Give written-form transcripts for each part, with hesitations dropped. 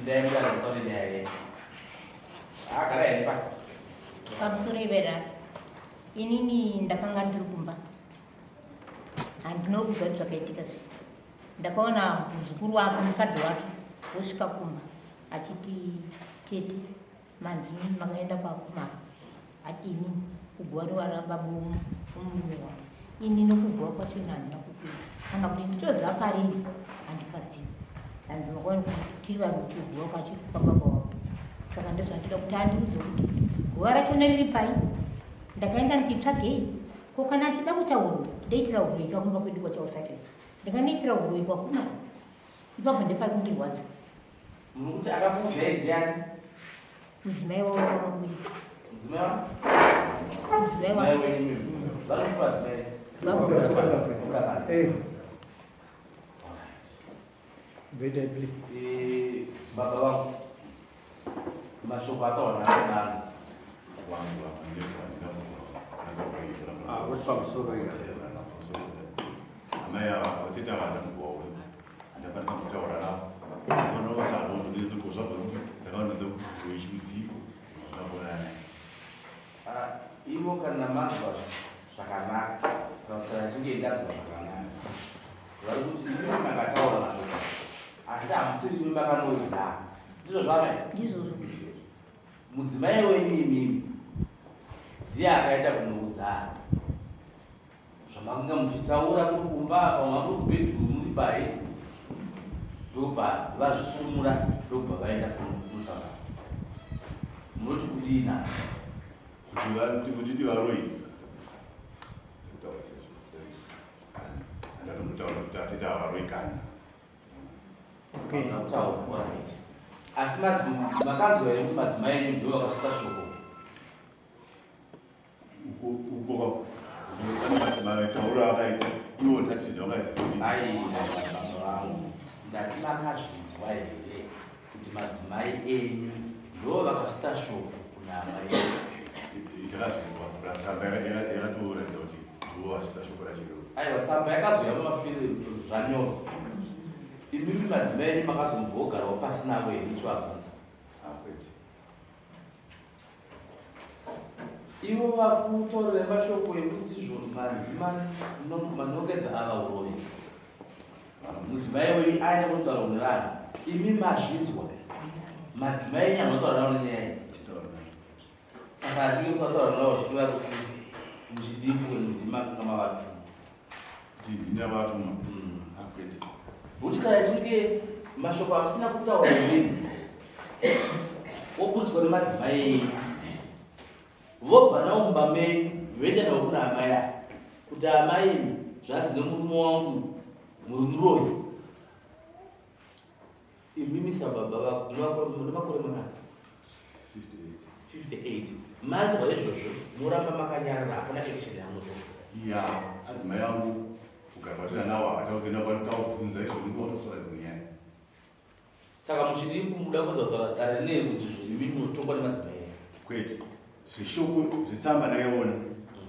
Pindai mudare mutaure nyaya yenyu. Agara here pasi. Pamusoro ivera inini ndakanga ndiri kumba handina kuziva kuti zvakaitika zvi ndakaona muzukuru wake mukadzi wake wosvika kumba achiti tete manzi makaenda kwakumara ini kuguva riwaramba murume wangu ini nokuguva kwachona handina kukuita kana kuti nditoziva pariri handipazivi and makaona kuti tiri vanhu kuguva kwacho kwababa wangu saka ndozvandida kuti andiudze kuti guva rachona riri pai ndakaenda ndichitsvagei ko kana achida kuita uroyi ndoitira uroyi kakumba kwedu kwachausati ndikanoitira uroyi kwakumara ipapo ndepari kundirwadza. Munokuti akakuudzai ndiani? Mudzimai wavo wakamuburitsa. Mudzimai wavo? Mudzimai wavo. Vanokupa dzimai? Eh. Eh, baba vangu mashoko ataura naanzi ah, pamusoro amai ava vatete ava ndamukuwaona handapana kambotaura navo vanovataaonezvabvakuti ah, ivo kana manzwa zvakanaka kana kuti kana chinge ndanzwa zvakanaka vari kuti imi makataura nazvo asi hamusiri imi makanoudza ndizvo zvamai ndizvozvo mudzimai wenyu imimi ndiye akaenda kunoudza Zvamakanga muchitaura muri kumba pamwe muri kubedroom muri pai ndobva vazvisumura ndobva vaenda kunotaura. Munoti kudii na? Kuti kuti mutiti varoyi. Kutaura sezvo. Andatombotaura kuti atiti avaroyi kana. Okay. Kutaura, alright. Asi makanzwa here kuti madzimai enyu ndivo vakasuka shoko? Uko matauro akaita iwo ndati ndakaziva. Ndati makazvinzwa here kuti madzimai enyu ndo vakasvita shoko kuna amai? Ndakazvinzwa tsamba yakatoratidza kuti ndivo vasvita shoko racho iroro. Aiwa, tsamba yakazouya mumafiri zvanyorwa. Imimi madzimai enyu makazombogarawo pasinavo here muchivabvunza? Kwete. Ivo vakutaurira mashoko ekuti izvo manzi manongedza ava uroyi. Mudzimai wenyu aenda kunotaura nevanhu. Imi mazvinzwa. Madzimai enyu anotaura navo nenyaya iyi. Saka achinge kusataura navo zvichireva kuti muchidimbu kuti makanga mavatuma. Ndindavatuma. Akwete. Kuti kana ichinge mashoko amusina kutaura imimi woburitswa nemadzimai enyu vobva nawo mumba menyu voenda nawo kuna amai ava kuti amai imi zvanzi nemurume wangu muri muroyi Imimi sababa vako mune makore mangani? 58. Manzwa izvozvo moramba makanyarara hapana action yamunotora. Ya, adzimai vangu ukabatana nawo havatakuenda kwataubvunza izvo unenge watosora dzimwe nyaya. Saka muchidii kumuda kwanza kutaura dare rineri kuti izvo imi munotongwa nemadzimai enyu? Kwete. Zveshoko zvetsamba ndakaiona,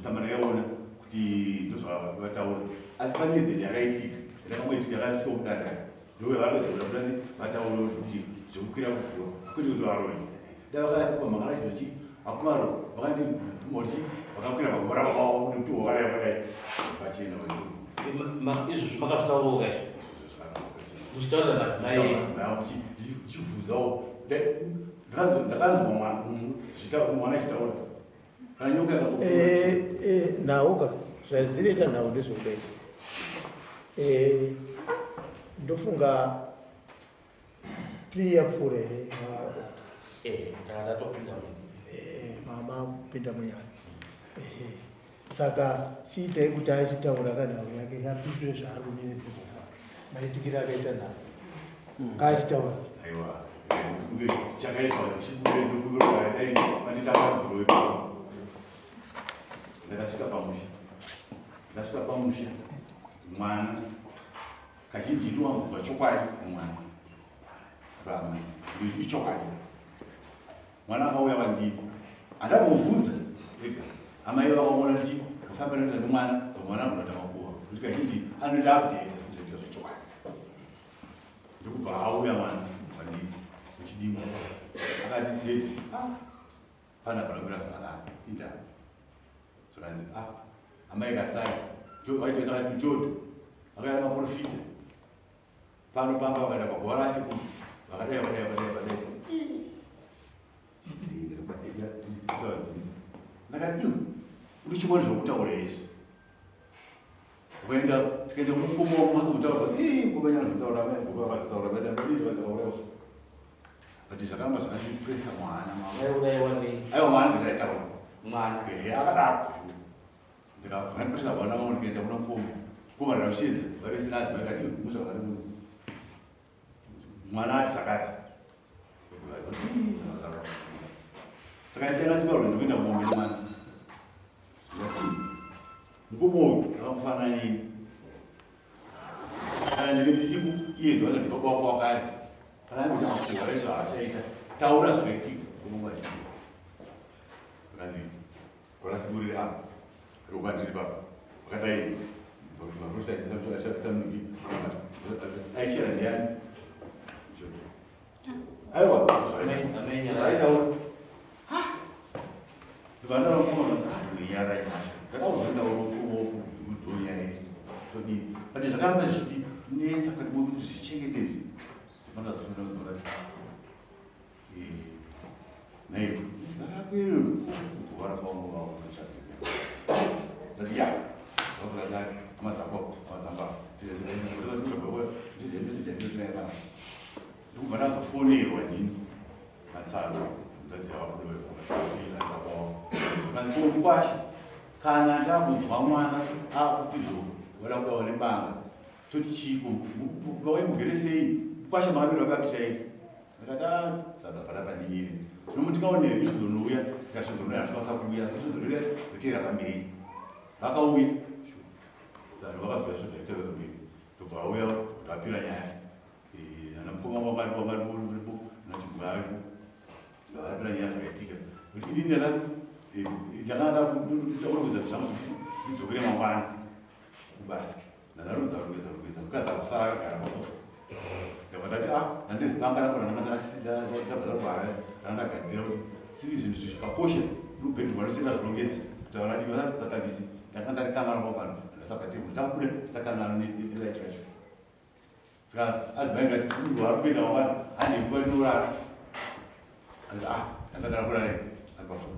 tsamba ndakaiona kuti ndozvavataura. Asi pane zeni yakaitika, yatakangoitika yakaitika mudandaro. Ndowe varikuedza kuda kuti vataure kuti zvekukwira kuvhura kwete kuti varoyi. Dai vakakupa mhangana chinochi akumaro vakati moti vakakwira magora vakawa nekuti wakaraya kwadai pachena izvozvo makazvitaurawo kaizvo muchitaurira madzimai chibvunzawo ndakanzwa mwana achitaura kana nyoka eh, eh, nhau ka zvazinoita nhau ndezvekudai eh, ndofunga plea yapfuura here mama kupinda munyaya saka chiitai kuti achitaura ka nhau yake apindure zvaari kunyevedzerwa maitikiro akaita nhau ngaachitaura aiwa chakaipa chibude ndokumbira dai manditamba ipapo ndakasvika pamusha ndasvika pamusha mwana kazhinji ndowambobva chokwadi kumwana rama ichokwadi mwana akauya kwandiri andambobvunza ega amai vakaona kuti kufamba noita nemwana mwana anogona makuwa kuti kazhinji anoita update kuzoita zvechokwadi ndokubva auya mwana kwandiri Chidimwa akati, "Daddy, ah, pana paramira zvakanaka indava." Zvakanzi, "Ah, amai Kasai vaitoita." Akati Jodo vakaenda maprofita pano pamba, vakaenda paguva rasekuru, vakadai, vakadai, vakadai, vakadai. Ndakati, "Iwe uri chokwadi zvokutaura izvi?" Ukaenda, tikaenda kumukoma wako, mazotaura mukoma zvotaura, vakataura but zvakaramba zvakandipuresa mwana. Vaiurayiwa nei? Aiwa, mwana ndiraitaura. Mwana. Ehe, akadaro. Zvakandipuresa mwana mangu. Ndikaenda kuna mukoma, mukoma ndamushedza, varesinazi vakati, "Musakati mwana ati zvakati." Saka tanga tiparwendo kuenda kumombe nemwana. Mukoma uyu akamufanana nini? Kana ndinge ndisiku, iye ndoana ndibaba wako wakare. Kana aikuti makuhwa izvo haachaita, taura zvakaitika. Mukoma achiti akanzi kwarasigurire apa rokwandiri papa wakadai, aichera ndiani? Aiwa, zvaitaura vana vakoma wenyara yacho ndakauzoendaodonya todini, but zvakaramba zvichiti netsa kati kuti zvichengete izvi. Mandazofanira naivo zara iro kugora kwangu vakuchati ya amazako amazamba ndikubva ndazofonerwa ndini natsano muzadzi yavakudowemukwasha. Kana ndakunzwa mwana akuti zvo wada kudawa nebanga, toti chiko mugere sei mukwasha, makamira vakapisai? Ndakati, "Tsano hapana pandimire zvino, mutikaoneri izvodonouya." Tikati svodonouya hatikwanisa kuuya, asi svodonouya toteera pamberi. Vakauya sano, vakazouya svodonouya pamberi, ndobva vauya, ndapira nyaya nana mukoma wangaripo nachigwa aripo, ndavapira nyaya zvakaitika, kuti ini ndakada kurodza zvangu kuti ndidzokere mangwana kubasa. Ndandarodza, rongedza, rongedza, mukadzi akasara akagara pasofa. Ndabva ndati, "A, ndandezibanga rako randanga ndabva rwara randagadzira kuti siri zvinhu zvakakosha rubhedhu rwarisina zvirongedzi kuti varadiwa satavisi." Ndanga ndarikanganwa papano, ndasabva tabuda tisakangana nelight racho. Saka adzimai ngati munhu ari kuenda mangwana, hande nguva rinorara. Anzi, "Ah, ndasati arakurara ari pafoni."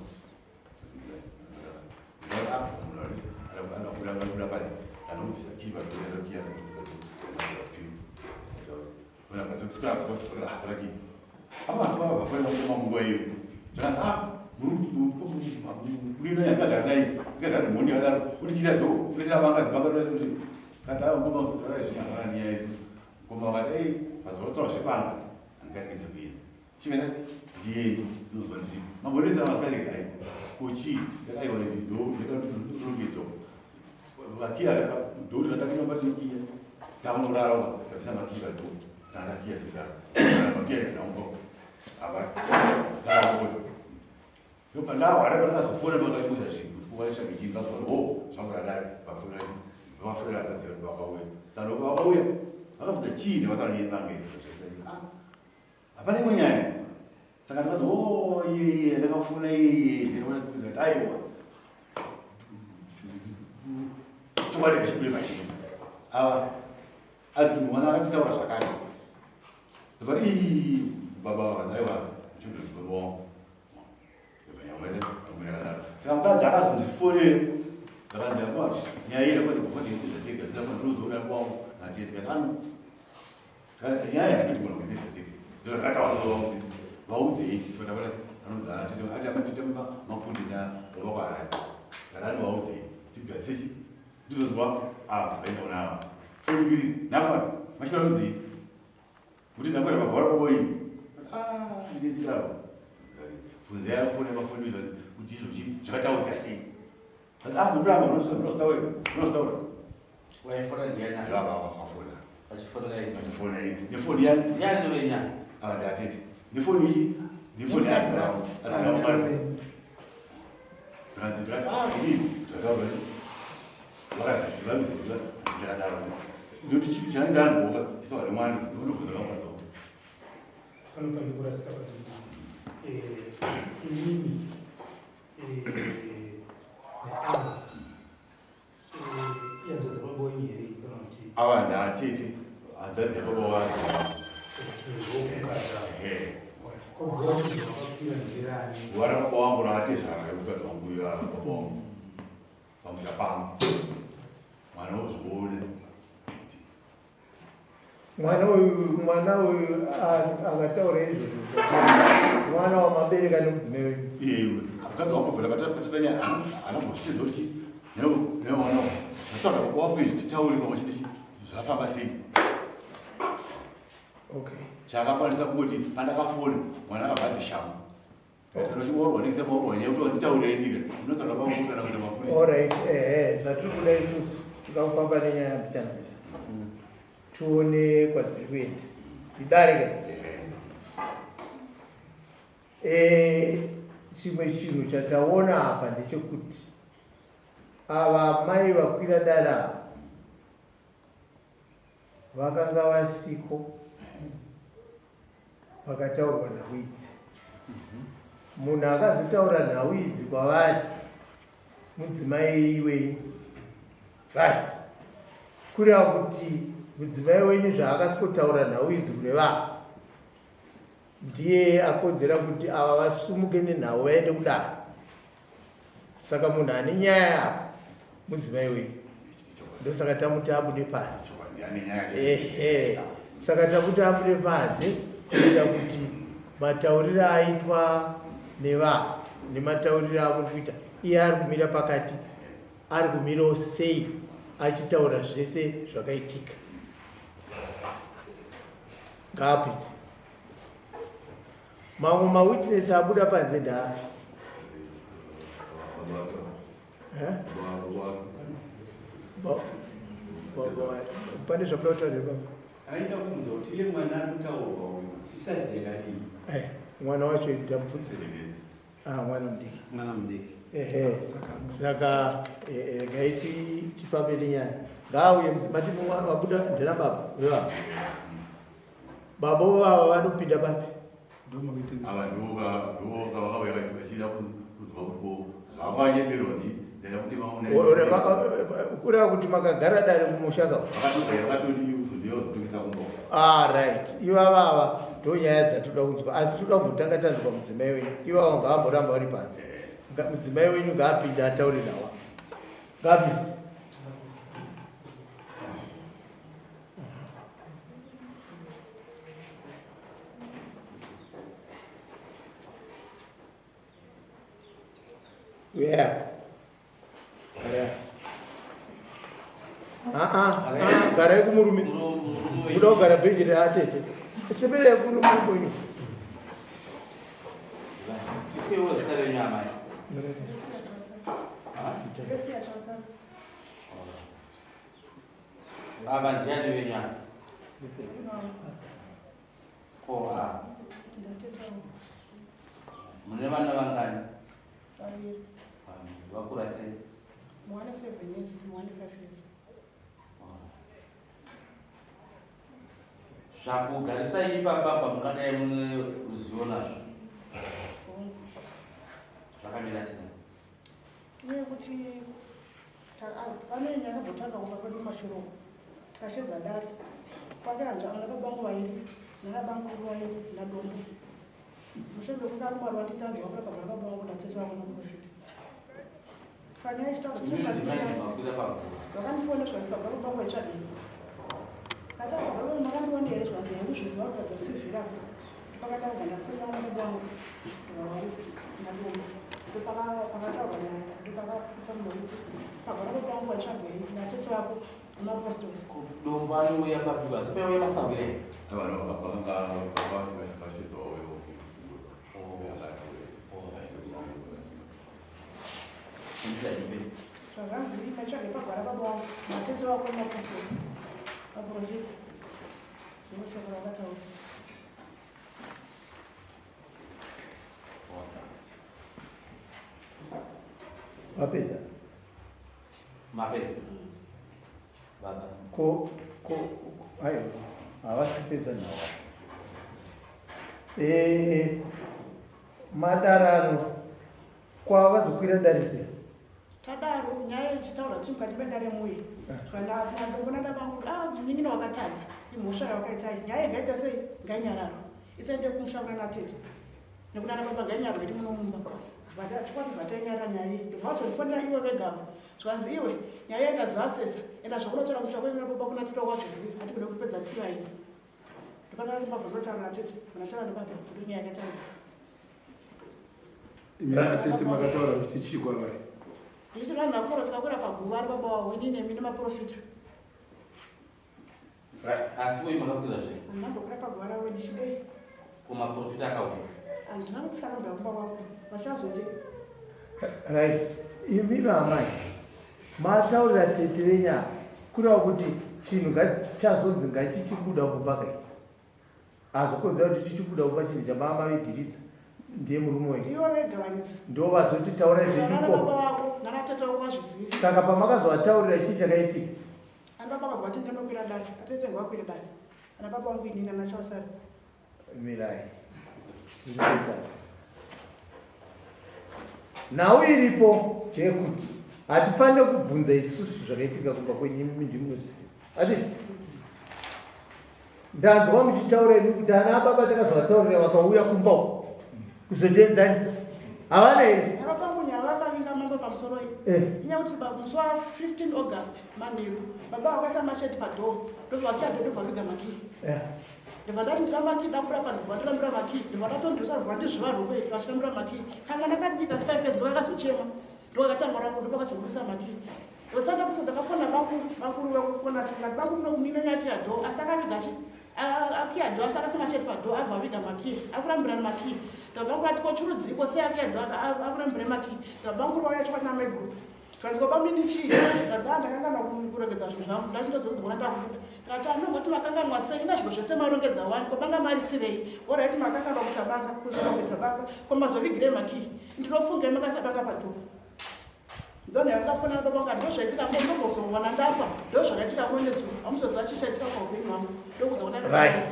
Anobuda panze, anobvisa kii padokiya. Apa vafanira nguva iyo zvakanzi, "Ah, murino yandagara naye, ndagara nemhondi yakadaro, unikira dhoo unisina banga zibanga." Kada ngoma uzodara izvi hapana nyaya idzo. Ngoma vakati, "Ei, pazotaura zvebanga handingaregedze kuenda." Chimene ndiende inozwa ndii mambonetsa masikati ai kochii. Ndakaiwa ndorongedzwa vakiya dhoo, tikatakinya patinokiya, takunorara kabvisa makiya padhoo, tandakiya togara makiya ndinaumba apa taakoti ndopandahwara. Pandakazofona pakaikuza zvinhu kuti kuvaitsvage chii, ndakazoti, "Ho, zvanguradari." Vafona, vafonera hanzvadzi yedu, vakauya. Saka vakauya vakabvunza chii, ndakataura nyaya yebange. Ah, hapana imwe nyaya. Saka ndakazi, "O, iyeye ndakafuna iyeye." Ndikati, "Aiwa, chokwadi ngachibude pachena." Ava adzi mwana akatitaura zvakati, ndobva ii baba vakanzi, "Aiwa, children, baba wangu." Saka mukadzi akazondifonera, ndakanzi, "Akwa nyaya iyi yakwati kufoni yekupedza tega, ndinofanira ndinozoona kwangu natete." Kati ano nyaya yatinoti gona kuipedza tega, ndozvakataura baba vangu, vaudzei. Anonzi atete, ati amatete makundi nababa kwaHarare. Kati ano vaudzei tigadzise ndizonzwa apa vaenda kuna ava fonikiri nakwana machira anonzi kuti ndakwenda pagora kwavo iyi. Ah, ndinetidaro bvunza yafona pafoni kuti izvozvi zvakataurika sei. Ah, mukuramba unozvitaura, unozvitaura. Waifona ndiani? Ndivavakafona. Vachifonera ini? Vachifona ini nefoni yani. Ndiani wenya? Ava ndatete nefoni ichi, nefoni yaazinaari. Zvakanzi ndikati, "Ah, inini zvakataurwa vakaziziva miziziva." Ndakadaro ndoti chandanzwoka chitaura nemwana, ndinobvunza kamukadzi wangu. Pano pane kurasika pazvinhu. Eh, inini eh, neava eh, ihanzvadzi yababa wenyu here kana kuti Ava ndaatete hanzvadzi yababa wake. Guva rababa wangu raatezvara yemukadzi wangu uyo baba wangu pamusha pangu. Mwana wozviona. Mwana uyu mwana uyu akataura izvozvo mwana wamabereka nemudzimai wenyu. Iye mukadzi wangu bvira patatanya anamboshinza kuti nemwana zvataura baba wangu izvi titaure pamwe chete zvafamba sei. Okay. Chakakwanisa kungoti pandakafona mwana akabva ati shangu. Alright, ehe, zvatiri kuda isusu toda kufamba nenyaya mbichana mbichana. Tione kwadziri kuenda. Idare ka. Eh, chimwe chinhu chataona apa ndechekuti ava mai vakwira dare ava vakanga vasiko pakataurwa nhau idzi. Munhu akazotaura nhau idzi kwavari mudzimai wenyu, right? Kureva kuti mudzimai wenyu zvaakasikotaura nhau idzi kune vanhu ndiye akodzera kuti ava vasumuke nenhau vaende kudare. Saka munhu ane nyaya apa mudzimai wenyu, ndosaka tamuti abude panze. Ehe, saka takuti abude panze kuita kuti matauriro aitwa nevanhu nematauriro amuri kuita, iye ari kumira pakati, ari kumirawo sei achitaura zvese zvakaitika. Ngaapinde. Mamwe mawitness abuda panze ndaapi? Eh? Pane zvamuda kutaura here baba? Aida kubvunza kuti iye mwana ari kutaurwa uyu isaizi yakadii? Eh, mwana wacho ndamubvunza. Ah, mwana mudiki. Mwana mudiki. Ehe, saka regai tifambe nenyaya. Ngaauye mati wabuda ndina baba vevava. Baba vava vanopinda papi? Ava ndovakauya vachida kunzwa kuti ko zvavakwanyeberwa dzi ndaida kuti vaone. Kureva kuti makagara dare kumusha ka? Vakatogara vakatodi kuzotongesa kumba. Ah, right. Ivava ava ndonyaya dzatoda kunzwa asi toda kumbotanga tanzwa mudzimai wenyu. Ivava ngavamboramba vari panze. Mudzimai wenyu ngaapinde ataure nawa. Ngaapinde. Yeah. Garai. Ah ah, ah, garai kumurume. Muda kugara bhenji reatete. Seberei kuno kwenyu. Tipewo zita renyu amai. Baba ndiani wenyu apa? Ko a. Mune vana vangani? Vaviri. Vaviri. Vakura sei? Mwana 7 years, mwana 5 years. Zvakugarisai ipapa pamungadai mune ruzivo nazvo. Zvakamira sei? Iye kuti pane nyaya yakambotanga kumba kwedu kumashure uko tikashedza dare kwake hanzva vana baba vangu vairi nana bamukuru vairi nadombo mushure mekunge arumwa rwanditanzwa kura pagara baba vangu natete vangu nokuprofita saka nyaya ichitaura vakandifonera zvikanzi pagara baba vangu vaitsvagei kati pagara vangu makandiona here zvikanzi haikuzviziva kugadzira cv rako Ndopakataurwa ndafonera vana baba vangu ndikavari nadombo ndopakataurwa nyaya ndopakapisa munhu kuti pagara baba vangu vaitsvagei natete vako nemapostori. Dombo anouya papi asi paiuya masahwira here? Vakanga vashedzwa uyo. Zvakanzi maitsvagei pagwara baba vangu natete vako nemapostori vaprofita. Ndinoshoko rakataura. Mapedza? Mapedza. Baba. Ko ko aiwa havasi kupedza nhau. Eh, madarano kwavazokwira dare sei? Tadaro nyaya ichitaura tiri mukati medare muye zvanadongo nadabangu ah munin'ina wakatadza imhosva yawakaita iyi nyaya ingaita sei ngainyararo isaende kumusha kuna natete nekunana baba ngainyararo iri muno mumba chokwadi vatainyarara nyaya iyi ndobva vazondifonera iwe vegava zvanzi iwe nyaya iyi ndazoasesa enda zvakunotaura kumusha kwenyu nababa kuna tete wazvizivi hatigone kupedza tivairi ndopana kuti mabva ndotaura natete vanataura nababa ndonyaya yakataura Imi natete makataura kuti chii kwavari? Ndichiti vanhu vakura tikakwira paguva ari baba wavo ini nemi nemaprofita. Right. Asi weyi makakwira zve? Handina kumbokwira paguva ravo ndichidei. Ko maprofita akauya? Handina kufara kumba kumba kwangu. Vachazoti. Right. Imi vamai mataurira tete venyu ava kureva kuti chinhu chazonzi ngachichibuda kumba kai. Azokonzera kuti chichibuda kuva chinhu chamama vegiridza ndiye murume wenyu. Ivo vega varidzi. Ndivo vazoti taurai zvenyu ko. Baba wako nana tete wako vazvizivi. Saka pamakazovataurira chii chakaitika? Ana baba vabva vati ndinokwira dare, atete ngawakwire dare. Ana baba wangu inini ana Chawasara. Mirai. Nhau iripo ndeyekuti hatifanire kubvunza isusu zvakaitika kumba kwenyu imi ndimi munozviziva. Hatiti? Ndanzwa muchitaura imi kuti ana baba takazovataurira vakauya kumba uku kuzotienzanisa. Havana here? Baba vangu nyaya vakavinga mambo pamusoro iyi. Eh. Inyaya kuti musi wa 15 August manheru baba vakaisa masheti padhoo ndobva vakiya dhoo ndobva vaviga makii. Eh. Ndobva ndati ndira makii ndakura pa ndobva ndirambira makii ndobva ndatondresa ndobva ndizviva roko iri vachirambira makii. Kamwana kadiki ka 5 years ndokakazochema ndokakatanga rangu ndopakazobudisa makii. Ndotsanga kuso ndakafona bakuru bakuru vakukona sukati bakuru ndokumina nyakiya do asi akaviga chi akiya do asi akasema chete pa do abva aviga makiyi akurambirana makiyi ndobva bangu vati ko churudziko sei akiya do akurambire makiyi ndobva banguru vauya chokwadi namaiguru zvanzi ko bamini chii zvanzi a ndakanganwa kurongedza zvinhu zvangu ndachindozonzi mwana ndakubuda ndikati anongoti makanganwa sei inga zvinhu zvese marongedza wani ko banga marisirei orit makanganwa kusabanga kusarongedza banga ko mazovigirei makiyi ndinofunga makasabanga padhoo Ndona yakafona baba vangu ndozvaitika ko ndogozongwana ndafa ndozvakaitika ko nezuro hamuzoziva chii chaitika paupenyu hwangu ndokudza kuna right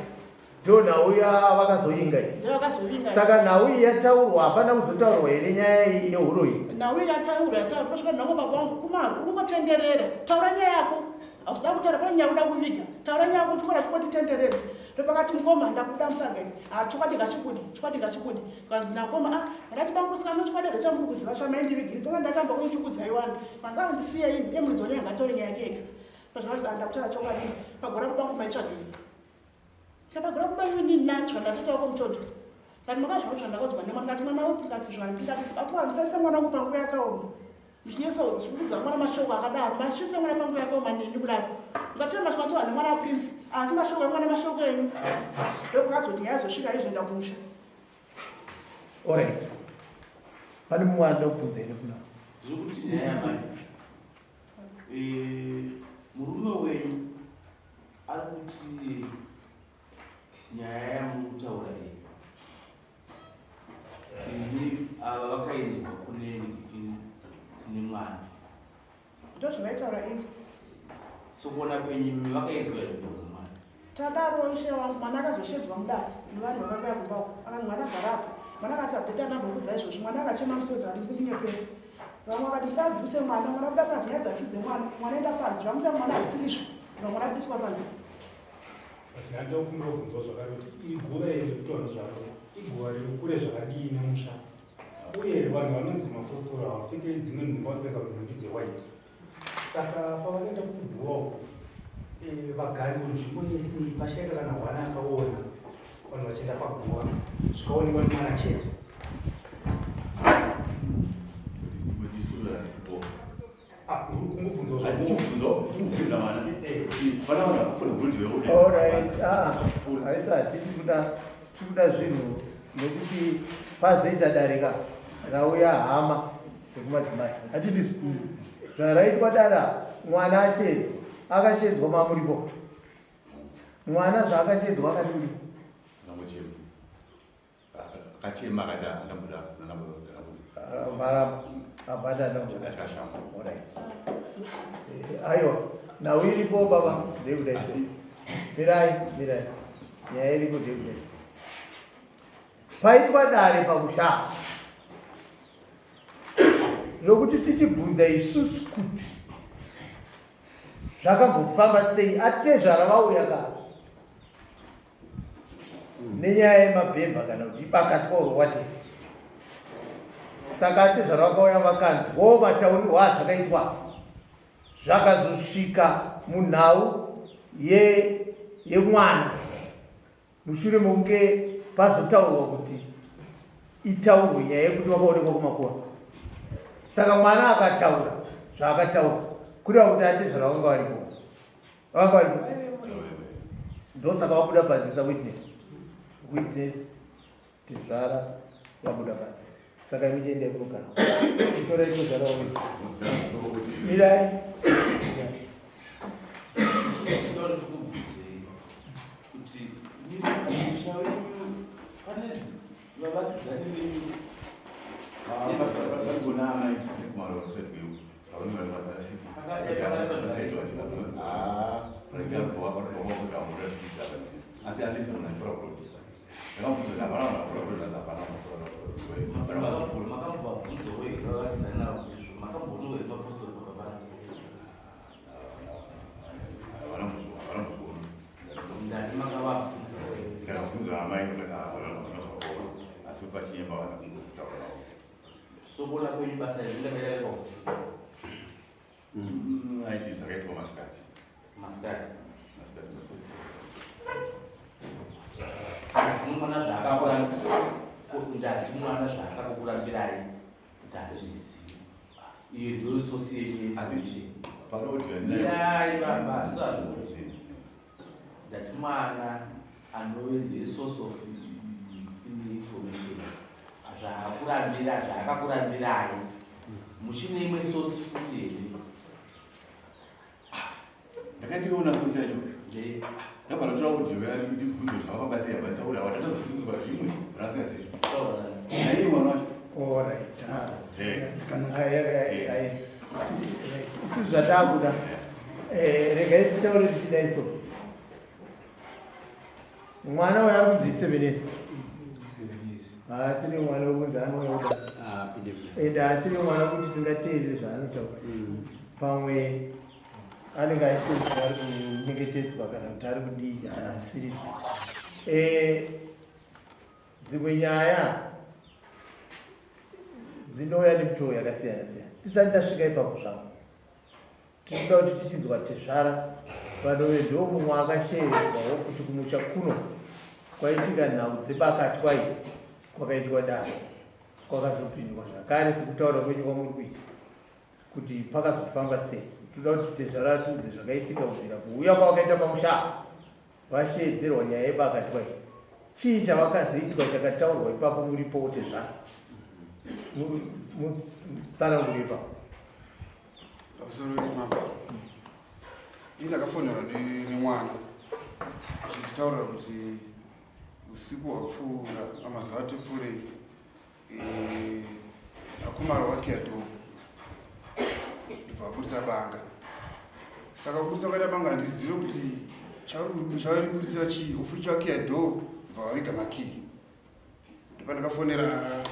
ndo nhau yavakazoinga iyi ndovakazovinga saka nhau iyi yataurwa hapana kuzotaurwa here nyaya iyi yehuroyi nhau iyi yataurwa yataurwa pasvika nhango baba vangu kumaru ungotenderera taura nyaya yako hauzoda kutaura pane nyaya uda kuviga taura nyaya kuti mwana chikotitenderedza ndopakati mukoma ndakuda musaga ini ah chokwadi ngachibude chokwadi ngachibude kanzi nakoma ah ndati bangu sikana chokwadi here chamuri kuziva chamaindivigiridza nga ndakamba kuchikudzai wani kanzi ah ndisiye ini iye muridzi wenyaya ngataure nyaya yake ega pazvakanzi ah ndakutaura chokwadi pagora babangu maitsvagei Chakagura kuba ini nacho ndatota wako muchoto. Ndati makazviona zvandakaudzwa nemwana ndati mwana upi ndati zvanpi ndati akuwa musaisa mwana wangu panguva yakaoma. Ndichinyesa kuudza mwana mashoko akadaro masvitsa mwana panguva yakaoma neni kudaro. Ngatira mashoko ataura nemwana waPrince asi mashoko emwana mashoko enyu. Ndokazoti nyaya yazosvika izoenda kumusha. Alright. Pane mumwe anoda kubvunza here kuna? Zvekuti nyaya yamai. Eh, murume wenyu ari kuti nyaya yamuri kutaura iyi ini ava vakainzwa kune kune mwana ndozvavaitaura ivo sokuona kwenyu imi vakainzwa here kubva mwana tadaro ishe wangu mwana akazoshedzwa mudare nevanhu vakauya kumba uko akati mwana agara apa mwana akati adheta anambokudza izvozvi mwana akachema musodzi ati ndikunyepera vamwe vakati musabvuse mwana mwana kuda panze nyaya dzasi dzemwana mwana enda panze zvamuita mwana hazvisirizvo vamwe vakabiswa panze Ndinoda kukumbira kubvunzawo zvakare kuti iguva iri rikutorwa zvaro iguva riri kure zvakadii nemusha uye vanhu vanonzi mapostori havapfeke dzimwe nhumbi vanopfeka nhumbi dzewhite saka pavakaenda kuguva uko eh, vagari venzvimbo yese pashaika kana hwana akaona vanhu vachienda paguva zvikaonekwa nemwana chete haisati tikuda zvinhu nekuti pazoita darika rauya hama dzekumadzimai hatiti zvaraitwa dara mwana ashedzwa akashedzwa mamuripo mwana zvaakashedzwa akati kudi akachema akati andambuda maramba abata aiwa nhau iripo baba ndekudai mirai mirai nyaya iripo ndekudai Paitwa dare pamusha rokuti tichibvunza isusu kuti zvakambofamba sei atezvara vauya ka nenyaya yemabhemba kana kuti ibakatwa or what saka atezvara vakauya vakanzwawo mataurirwo azvakaitwa zvakazosvika munhau yemwana mushure mokunge pazotaurwa kuti itaurwe nyaya yekuti vakaonekwa kumakona saka mwana akataura zvaakataura kureva kuti atezvara vanga varipo vanga varipo ndosaka vabuda panze sawitness witness tezvara vabuda panze saka imi chiendai kunogara chitorai tezvara uyu mirai kuti musha wenyu pane vavakidzani venyu asi andisi munhu aifura kuroti ndakamubvunza hapana munhu afura kuroti asi hapana munhu afura kuroti makambobvunzawo here vavakidzani navo kuti makamboonawo here mapostori pababana ndati makavabvunza ndakabvunza amai havana zvakaona asi pachinyemba vana kungotaura navo sokuona kwenyu basa iri ringadaira pausiku aiti zvakaitwa masikati masikati masikati mwana zvaakakura ndati mwana zvaakakurambirai kuti handizvizivi iyo ndiyo sosi yenyu yeinformation panoodya Mirai baba zvizvazvo ndati mwana anove ndiye source of information zvaakurambira zvaakakurambirai muchine imwe source futi here ndakationa sosi yacho nje ndabva ndatora audio ndibvunze kuti zvakafamba sei apa taura apa ndatozobvunzwa zvimwe zvarasingazivi taura naiye mwana wacho Alright. Ah. Eh. Ai, ai, ai, ai. Isu zvatakuda eh, regai titaure tichidai so mwana uyo ari kunzi sevenesi haasiri mwana wekunzi anouda ende haasiri mwana wekuti tingateerere zvaanotaura pamwe anenge achitozi ari kunyengetedzwa kana kuti ari kudii haasirizvo eh, dzimwe nyaya dzinouya nemitoo yakasiyana siyana tisati tasvika ipapo zvavo tinoda kuti tichinzwa tezvara vanove ndo mumwe akasheedzwawo kuti kumusha kuno kwaitika nhau dzebakatwa iyi kwakaitwa dare kwakazopindwa zvakare sekutaura kwenyu kwamuri kuita kuti pakazofamba sei tinoda kuti tezvara atiudze zvakaitika kubvira kuuya kwavakaita pamusha vasheedzerwa nyaya yebakatwa iyi chii chavakazoitwa chakataurwa ipapo muripo kuti zva mutsanangure ipapo Pamusoro mambo, ini ndakafonerwa nemwana achinditaurira kuti usiku hwapfuura amazuva ati pfuurei eh, akumara wakiya dhoo ndobva aburitsa banga saka kuburitsa kwaita banga handizive kuti chauriburitsira chii ofuti chakiya dhoo ndobva vaviga makiyi ndopandakafonera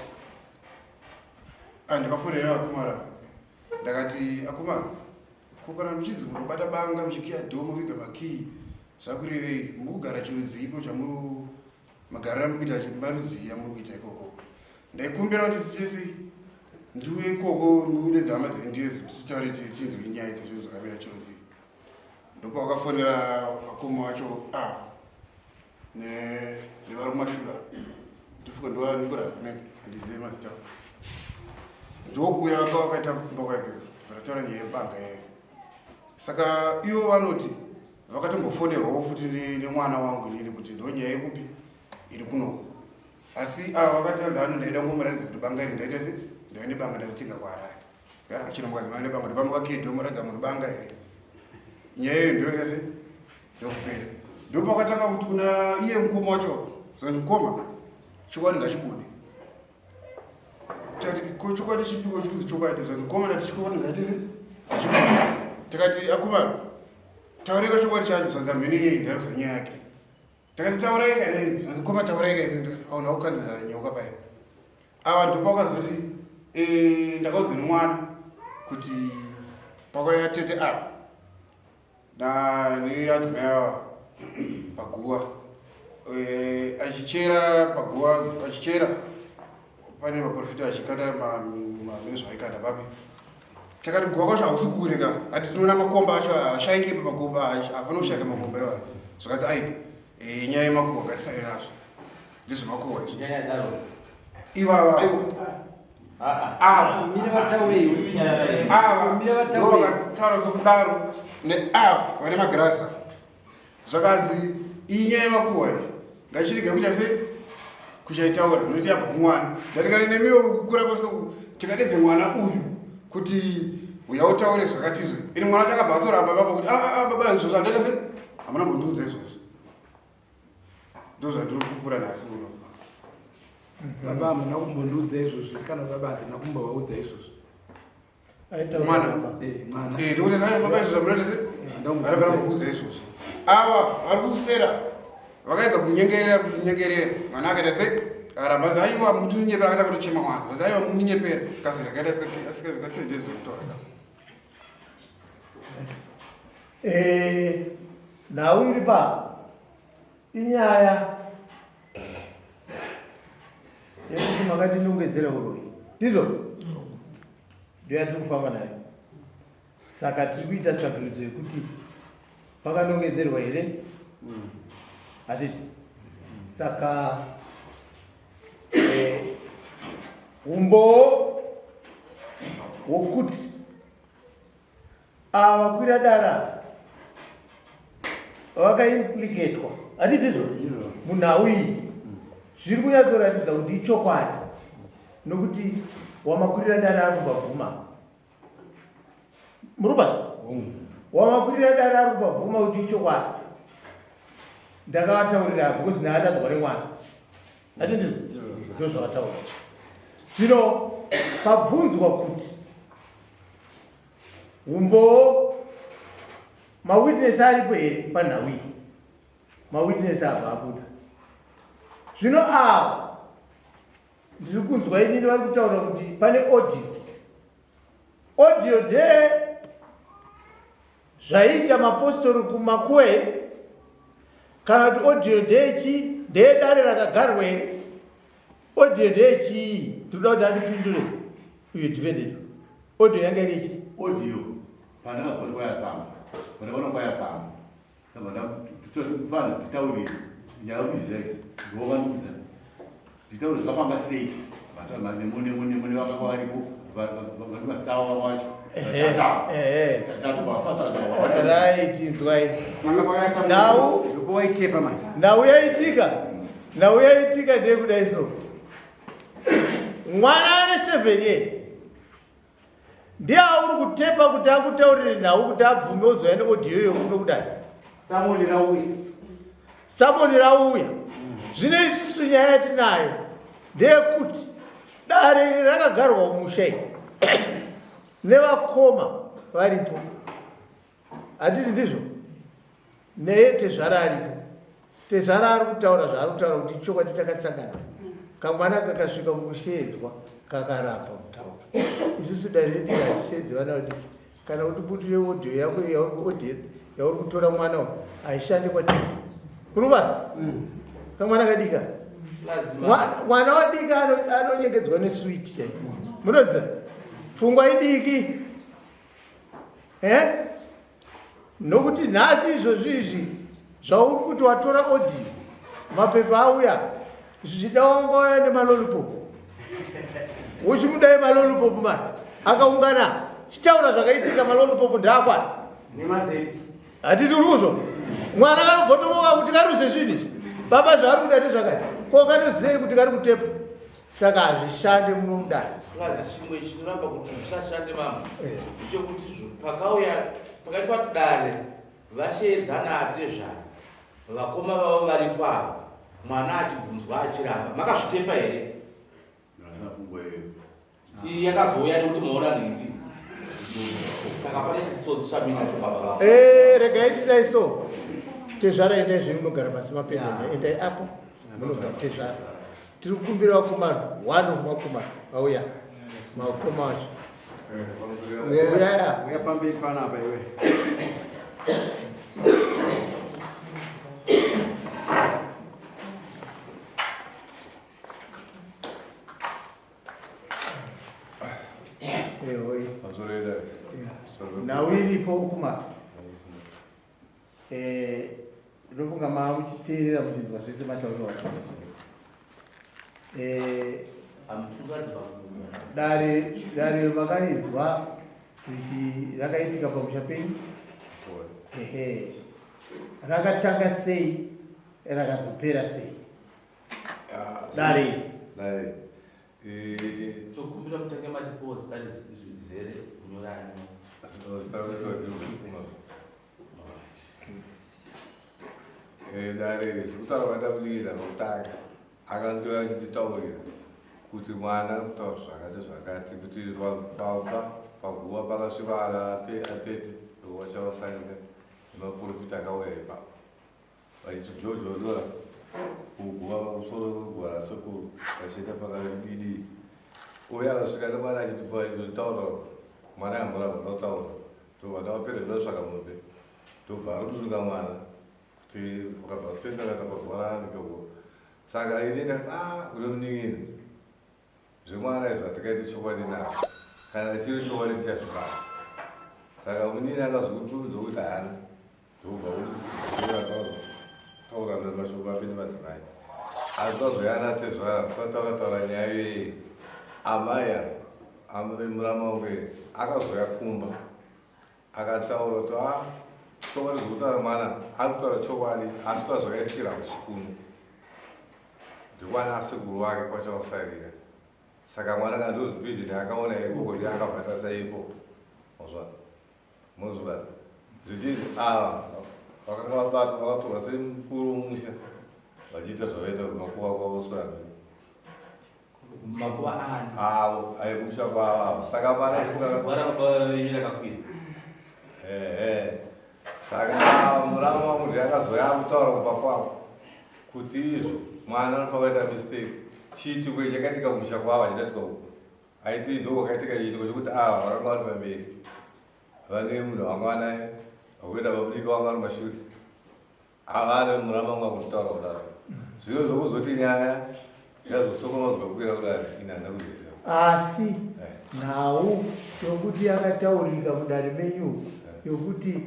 ah, ndakafonera akumara ndakati akomana ko kana muchinzi munobata banga muchikiya dhoo moviga makiyi zvakurevei muri kugara chirudziiko chamuri magariro amuri kuita marudzii amuri kuita ikoko ndaikumbira kuti titese ndiuye ikoko ndikudedza hama dzenyu ndiye titaure tinzwe nyaya dzezvinhu zvakamira chirudzii ndopawakafonera vakoma vacho a ah, nevari kumashura ndifuka ndikorazimene handizive mazita ndokuuya kwavakaita kumba kwake vataura nyaya yebanga yayo saka ivo vanoti vakatombofonerwawo futi nemwana wangu inini kuti ndo nyaya yekupi iri kunoku asi ava vakatiradza vano ndaida kungomuratidza kuti banga iri ndaita se ndaive nebanga ndaritinga kuharare ndara kachino mukadzi maive nebanga ndopamba kakedhi omuratidza munhu banga here nyaya iyo ndoita se ndokupera ndopakatanga kuti kuna iye mukoma wacho zvanzi mukoma chokwadi ngachibude Tati ko chokwadi chipiko chikunzi chokwadi zvanzi mukoma ndati chokwadi ngachize ngachibude. Takati akomana taureka chokwadi chacho zvanzi hamene yei ndaroza nyaya yake. Takati taurai kana ini. Zvanzi koma taurai kana ini. Aona kukanzirana nyoka paya. Ava ndipo wakazoti eh, ndakaudzwa nemwana kuti pakauya tete ava na neadzimai ava paguva eh, achichera paguva achichera pane vaprofita vachikanda mamene zvaikanda papi takati guva kwacho hausi kure ka hati tinoona makomba acho hashaike pamakomba hafana kushaika makomba iwayo zvakanzi ai eh, nyaya yemakuhwa ngatisare nazvo ndezvemakuhwa izvo ivava ava ava ndovakataura sokudaro neava vane magirasa zvakanzi iyi nyaya yemakuhwa iyi ngachirege kuita se kuchaitaura nokuti yabva kumwana ndatikati nemiwo kukura kwose tikadedze mwana uyu kuti uya utaure zvakatizve ini mwana wacho akabva atoramba baba kuti ah, ah, ah, baba izvozvo handaita se hamuna mbondiudza izvozvo ndozvandiri kupupura nhasi uno baba hamuna kumbondiudza izvozvo kana baba handina kumbovaudza izvozvo mwana eh, ndikuti baba izvo zvamunoita se vanofanira kukuudza izvozvo ava vari kusera vakaedza kunyengerera kunyengerera mwana akaita se akaramba nzi aiwa mutinyepera akatanga kutochema mwana nzi aiwa mutinyepera kasira kaita asikasendezi kutaura eh, nhau iri pa inyaya yekuti makatinongedzera uroyi ndizvo ndoyatiri kufamba nayo saka tiri kuita tsvagiridzo yekuti pakanongedzerwa here hatiti saka eh, umbowo wokuti Ava vakwira dara vakaimpliketwa hatiti izvo munhau iyi zviri kunyatsoratidza kuti ichokwadi nokuti wamakwirira dara ari kubabvuma murubata wamakwirira dara ari kubabvuma kuti ichokwadi ndakavataurira because ndakatadzwa nemwana hatiti ndozvavataura zvino pabvunzwa kuti Umbowo mawitness aripo here panhau iyi? Mawitness abva abuda. Zvino ava ndiri kunzwa inini vari kutaura kuti pane audio. Audio ndeye zvaiita mapostori kumakuwe kana kuti audio ndeyechi ndeyedare rakagarwa here? Audio ndeyechii? Ndinoda kuti andipindure uyu defendant. Audio yanga iri ichi. Audio pandakazwa kuti kwaya tsamba. Pandakaona kwaya tsamba. Ndabva ndafana nditaurire nyaya kuiziva ndiwo vandiudza. Nditaure zvakafamba sei. Nemo nemo nemo nevakanga varipo vati mazita avo vacho. Right, inzwai. Nhau nhau yaitika. Nhau yaitika ndeyekudai so. Mwana ane 7 years ndiye auri kutepa kuti akutaurire nhau kuti abvume uzouya neaudio iyo kuno kudai samoni rauya samoni rauya zvino isusu nyaya yatinayo ndeyekuti dare iri rakagarwa musha iri nevakoma varipo Hatiti ndizvo? Neye tezvara aripo. Tezvara ari kutaura zvaari kutaura kuti chokwadi takasangana. Kamwana kakasvika mukusheedzwa kakaramba kutaura. Isusu dare redu hatisheedzi vana vadiki. Kana kuti butire audio yako yauri yauri kutora mwana uyu haishande kwatiri. Uri kubata? Kamwana kadika. Mwana wadika anonyengedzwa nesweet chaiyo. Munoziva? Pfungwa idiki. Eh? Nokuti nhasi izvozvi izvi zvauri kuti watora audio mapepa auya zvichida wanga wauya nemalolipop uchimudai malolipop manje akaungana chitaura zvakaitika malolipop ndaakwana hatiti uri kuzwa mwana kanobvotomoka kuti karuse zvinhu izvi baba zvaari kuda ndezvakati ko kanozei kuti kari kutepa saka hazvishande muno mudare plus chimwe chinoramba kuti zvisashande mama eh. ndechekuti pakauya pakati padare vasheedzana atezvara vakoma vavo varipo ava mwana achibvunzwa achiramba makazvitepa here iyi yakazouya nekuti maona nhingi saka pane chitsotsi chaminacho baba vavo eh, regai tidai so. Tezvara endai zvenyu munogara pasi mapedza nyaya. Endai apo munogara tezvara. Tiri kukumbira vakomana, one of makomana vauya. Makoma acho. Uyai apa. Uya pamberi panapa iwe. Nhau iripo kuma eh, ndofunga maa muchiteerera muchinzwa zvese matauriro eh, dare dare makarinzwa rakaitika pamusha penyu ehe rakatanga sei rakazopera sei Ah, dare dare eh, tokumbira mutange matipowo zita rizere kunyorani eh, dare sekutaura kwaita kudikira pakutanga akandouya achinditaurira kuti mwana kutaura zvakati zvakati kuti pamba paguva pakasviba atete ndovachawasanika nemaprofita akauya ipapo vachijojonora kuguva pamusoro peguva rasekuru vachienda pakadidi uye akasvika nemwana achiti achizotaura mwana yamboramba notaura ndobva tavapedza tinotsvaka mombe ndobva aruduruka mwana kuti ukabva zitenda kaita paguva raanike uko saka ini ndakati a ah, kune munin'ina Zvemwana izvi hatikaiti chokwadi nazvo. Kana chiri chokwadi tichazvibata. Saka munini akazokupindza kuti haana. Ndobva taura mashoko api nemadzimai. Asi tazoyana tezvara tataura taura nyaya iyoyi. Amai ava murama wangu akazouya kumba akataura kuti a ah, chokwadi zvekutaura mwana ari kutaura chokwadi asi kwazvakaitikira hakusi kuno. Ndikwana asekuru wake kwachawasarira. Saka mwana kana ndo vision yaakaona ikoko ndiye akabata saipo. Mozwa. Mozwa. Zvichinzi ava vakanga vabatwa vakatorwa semukuru womusha vachiita zvavaita kumakuva kwavo sani. Makuva ani? Avo aikumusha kwavo avo. Saka mwana Gwara baba venyu rakakwira. Ehe. Saka muramu wangu ndiye akazouya akutaura kumba kwavo. Kuti izvo mwana anofanira kuita mistake. Chiitiko ichi chakaitika kumusha kwavo achidatika uku. Aiti ndo kwakaitika chiitiko chekuti ava vakanga vari pamberi. Vane munhu wanga vanaye, vakuita vabudika vanga vari mashure. Ava ane murama wangu akutaura kudaro. Zvino zvokuzoti nyaya yazosokomadzwa kukwira kudare ini handina kuzviziva. Asi eh. Nhau yokuti yakataurika mudare menyu eh. yokuti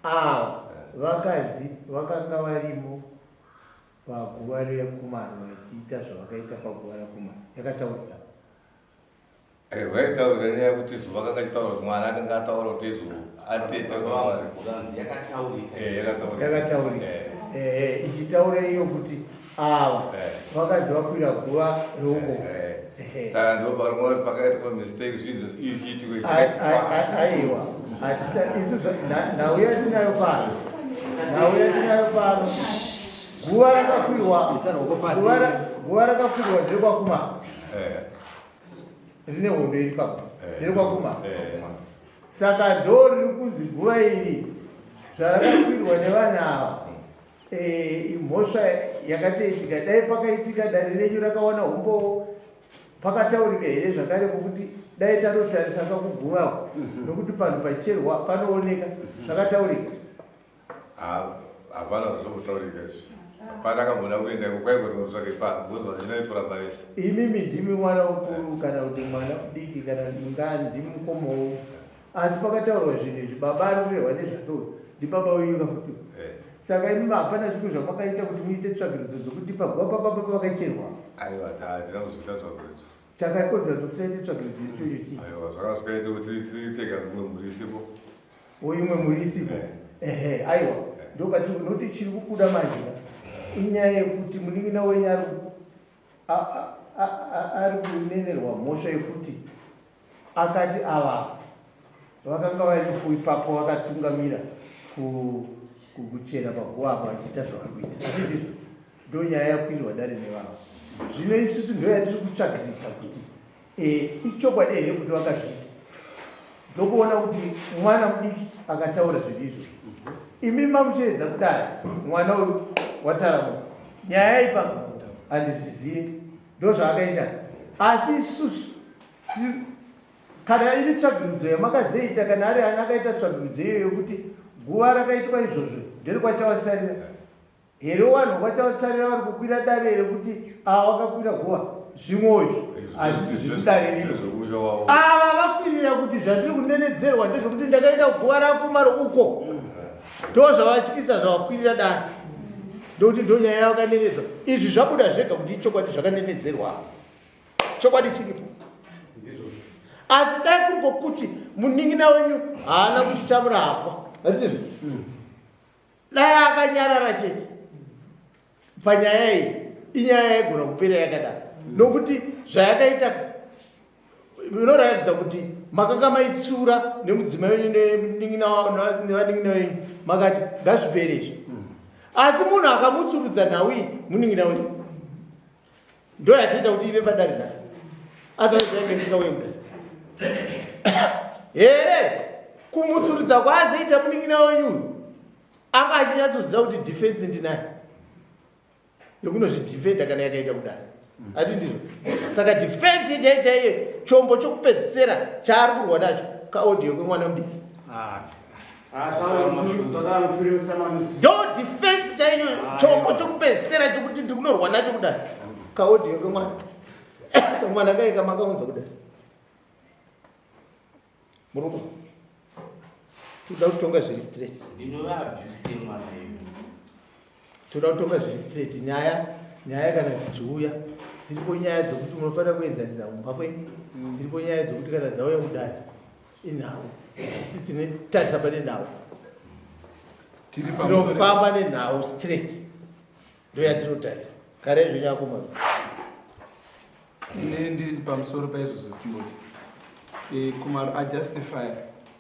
Ava vakadzi vakanga varimo paguva reKumaro vachiita zvavakaita paguva raKumaro yakataurika. Eh, vaitaurika nyaya yekuti zuva akanga achitaura kuti mwana akanga ataura kuti izvo atete yakataurika eh, yakataurika yakataurika eh. Ichitaura iyo kuti ava vakadzi vakwira guva reuko saka ndo parikuona kuti pakaitwa mistake zvinhu izviitiko aiwa hatisa isu nhau yatinayo pano nhau yatinayo pano guva rakakwirwa guva rakakwirwa ndiri kwakuma rine hondo iri papo ndiri kwakuma saka ndo riri kunzi guva iri zvarakakwirwa nevanhu ava Eh, mhosva yakatoitika dai pakaitika dare renyu rakawana umbowo pakataurika here zvakare pokuti dai tanotarisa kakuguvawo mhm. nokuti panhu pacherwa panooneka mhm. zvakataurika hapana zvazvombotaurika izvi hapana akambona kuenda kwaigoti pa because vanhu vanoitora mavese imimi ndimi mwana mukuru kana kuti mwana mudiki kana mungani ndimi mukomowo asi pakataurwa zvinhu izvi baba ari kurehwa nezvake uyu ndibaba wenyu kafuti eh. Saka imi hapana zvimwe zvamakaita kuti muite tsvagirudzo dzokuti paguva pababa pavakacherwa? Aiwa, hatina kuzoita tsvagirudzo. Chakakonzera kuti tisaite tsvagirudzo ichocho chii? Aiwa, zvakasikaita kuti tiite imwe mhuri isipo. O imwe mhuri isipo? Eh. Ehe, aiwa. Eh. Ndopatiri nokuti chiri kubuda manje inyaya yekuti munin'ina wenyu ari ari kunenerwa mhosva yekuti Akati ava vakanga varipo ipapo vakatungamira kuchera paguva apo vachiita zvavari kuita. Asi ndizvo ndo nyaya yakwirwa dare nevavo. Zvino isusu ndo yatiri kutsvagiridza kuti e, ichokwadi here kuti vakazviita. Ndokuona kuti mwana mudiki akataura zvinhu izvozvo. Imi mamuchiedza kudai mwana uyu wataramuka. Nyaya ipapo handizvizive ndozvaakaita asi isusu kana iri tsvagirudzo yamakazoita kana ari ani akaita tsvagirudzo iyoyo yokuti guva rakaitwa izvozvo nderikwachawasarira here wanhu kwachawasarira vari kukwira dare here kuti ava vakakwira guva zvimwe izvo hazvisi zvekudare rino ava vakwirira kuti zvandiri kunenedzerwa ndezvekuti ndakaita guva rakumaro uko ndozvavatyisa zvavakwirira dare ndokuti ndonyaya yavakanenedzwa izvi zvabuda zvega kuti ichokwadi zvakanenedzerwa chokwadi chiripo asi dai kuri kwokuti munin'ina wenyu haana kuchichamura hapwa atizvo hmm. dai akanyarara chete panyaya iyi inyaya yaigona kupera yakadaro nokuti zvayakaita inoratidza kuti makanga maitsura nemudzimai wenyu nevanin'ina wenyu makati ngazvipere izvi asi munhu akamutsurudza nhau iyi munin'ina wenyu ndo yazoita kuti ive padare nhasi otherwise yainge isingauye kudare here kumutsurudza kwaazoita munin'ina wenyu anga achinyatsoziva kuti defense ndinayo yekunozvidefenda kana yakaita kudaro ati ndizvo saka defense chaiyo chaiyo chombo chokupedzisira chaari kurwa nacho kaaudio kwemwana mudiki ah. ndo defense chaiyo chombo chokupedzisira chokuti ndiri kunorwa nacho kudaro kaaudio kwemwana kamwana kaye kamakaunza kudaro murume toda kutonga zviri straight inova abuse yemwana iyo toda kutonga zviri straight nyaya nyaya kana dzichiuya dziripo nyaya dzokuti munofanira kuenzanisa mumba kwenyu mm. dziripo nyaya dzokuti kana dzauya kudare inhau isi tinotarisa pane nhau tinofamba nenhau straight ndoyatinotarisa kare izvo Ini ndiri pamusoro paizvozvo Simboti. E, Kumaro ajustify